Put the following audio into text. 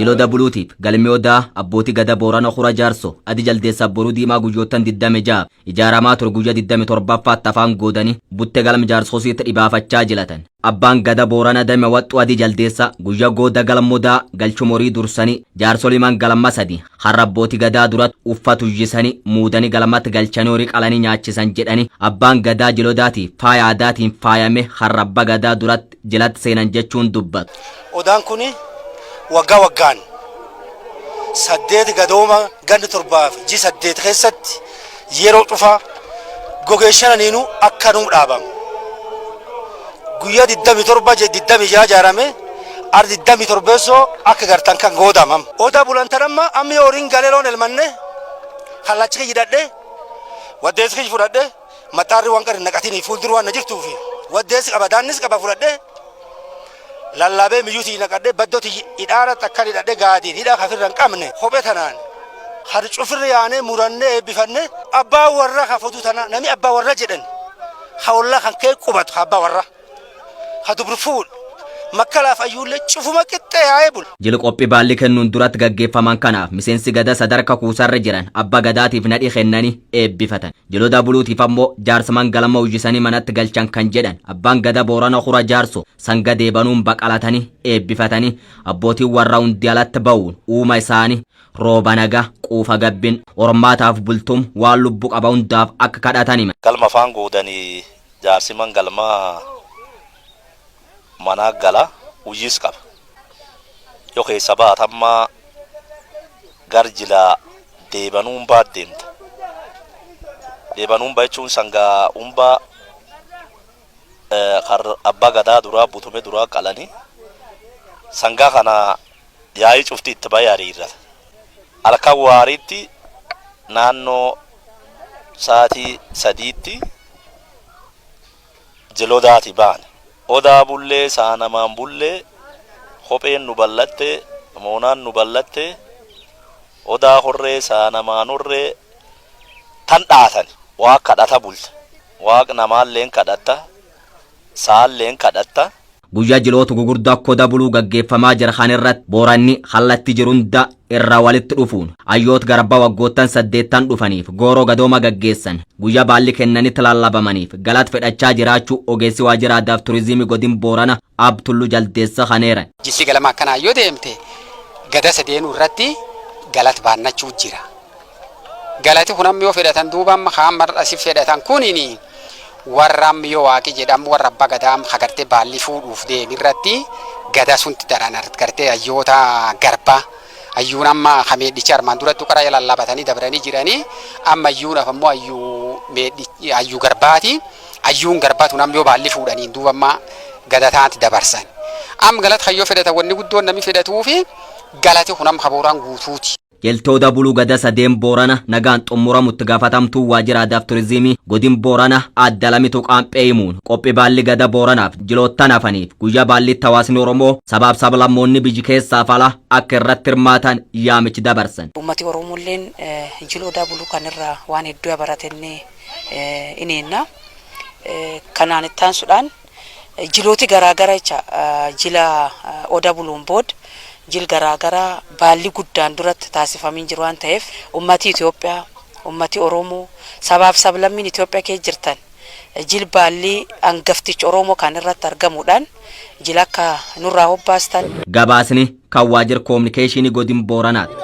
Jilooda buluutiif galmi Odaa abbootii Gada Boorana Hura Jaarso Adi Jaldeessa Boruu Diimaa guyyoottan 26 ijaaramaa ture guyyaa 27ffaatti afaan goodanii butte galma jaarsosiitti dhibaafachaa jilatan. Abbaan Gada Boorana Dame Waxxuu Adi Jaldeessa guyyaa gooda galmodaa galchumorii dursanii jaarsoliman galma sadi har'a abbootii Gadaa duratti uffatu uwwisanii muudanii galmatti galchanii horii qalanii nyaachisan jedhanii abbaan Gadaa jilodaatiif faaya aadaatiin faayame har'a abba Gadaa duratti jilatti seenan jechuun dubbatu. Odaan kuni waggaa waggaan 8 gadooma ganni 7 ji 8 keessatti yeroo cufa gogee shananiinuu akka nuu dhaabamu. Guyyaa 27 je 26 ijaarame ar 27 akka gartan kan goodamam. Odaa bulantan amma ammi horiin galee loon elmanne kallachi kiyyi hidhadhe waddeessi kiyyi fudhadhe maxxaarri waan qari naqatinii fuuldura waan na jirtuufi waddeessi qaba daannis qaba fudhadhe lallabee miyyuutii naqadhe baddoti hidhaara takkan hidhadhe gaadiin hidhaa kafirra hin qabne kophee tanaan har cufirra yaanee murannee eebbifanne abbaa warra ka foduu tana nami abbaa warra jedhan ka ollaa kan kee qubatu ka abbaa warra ka dubru fuudh makkalaaf ayyuullee cufuma qixxee yaa'ee bula. Jila qophii baalli kennuun duratti gaggeeffaman kanaaf miseensi Gada sadarka kuusarra jiran abba Gadaatiif nadhii kennanii eebbifatan. Jiloota buluutiif ammoo jaarsaman galma uwwisanii manatti galchan kan jedhan abbaan Gada Boorana Hura Jaarso sanga deebanuun baqalatanii eebbifatanii abbootiin warra hundi alatti ba'uun uuma isaanii rooba nagaa quufa gabbin hormaataaf bultum waan lubbu qaba hundaaf akka kadhatan hima. Galma afaan goodanii jaarsiman galma manaa gala uwwis qaba. Yoo keessa baatammaa gar jilaa deebanuun baat deemta. Deebanuun jechuun sangaa umbaa kar abbaa Gadaa duraa butume duraa qalanii sangaa kana yaa'ii cufti itti bahee hariirrata. Halkan waariitti naannoo sa'aatii 3tti jilodaati baane. Odaa bullee saanamaan bullee kopheen nu ballatte moonaan nu ballatte odaa horree saanamaan horree tan dhaatan waaq kadhata bulta. Waaq namaalleen kadhatta saalleen kadhatta. Guyyaa jiloota gugurdaa koda buluu gaggeeffamaa jira kan irratti Booranni kallatti jirunda irraa walitti dhufuun hayyoota garba waggoottan 8 dhufaniif gooroo gadooma gaggeessan guyyaa baalli kennanitti lallabamaniif galata fedhachaa jiraachuu ogeessi waajjira aadaaf turizimii godin Boorana Abtullu Jaldeessa kaneera. Jilli galma akkanaa yoo deemte gada sadeenuu irratti galata baannachuu jira. Galati kun amma yoo fedhatan duuba amma kaan mar'a si fedhatan kunini warra amma yoo waaqi jedhamu warra abbaa gadaa amma hagartee baalli fuudhuuf deemi irratti gada sunti daran gartee hayyoota garbaa hayyuun amma kameedhicha armaan duratti qara lallabatanii dabranii jiranii amma hayyuunaaf ammoo hayyuu hayyuu garbaati. Hayyuun garbaa tun amma yoo baalli fuudhaniin duuba amma gada taanti dabarsan. Amma galata hayyoo fedhatan wanni guddoon namni fedhatuufi galati kun amma kabooraan guutuuti. Jeltooda buluu gada sadeen Boorana nagaan xumuramutti gaafatamtuu waajjira aadaaf turizimii godin Boorana adda lamitu qaaphee himuun qophii baalli gada Booranaaf jiloottan hafaniif guyyaa baallitti hawaasni Oromoo sabaaf sablammoonni biyyi keessaaf ala akka irratti hirmaatan yaamichi dabarsan. Uummati Oromolleen jilooda buluu kanirraa waan hedduu baratennee ineenna. Kanaan itti aansuudhaan jilooti garaagaraa jecha jila oda buluun booda jil garaagaraa baalli guddaan duratti taasifamee jiru waan ta'eef ummati Itoophiyaa, ummati Oromoo, sabaaf sablammiin Itoophiyaa keessa jirtan jil baalli hangaftichi Oromoo kan irratti argamuudhaan jila akka nurraa hobbaastan. Gabaasni kan waajjira koominikeeshinii godin Booranaati.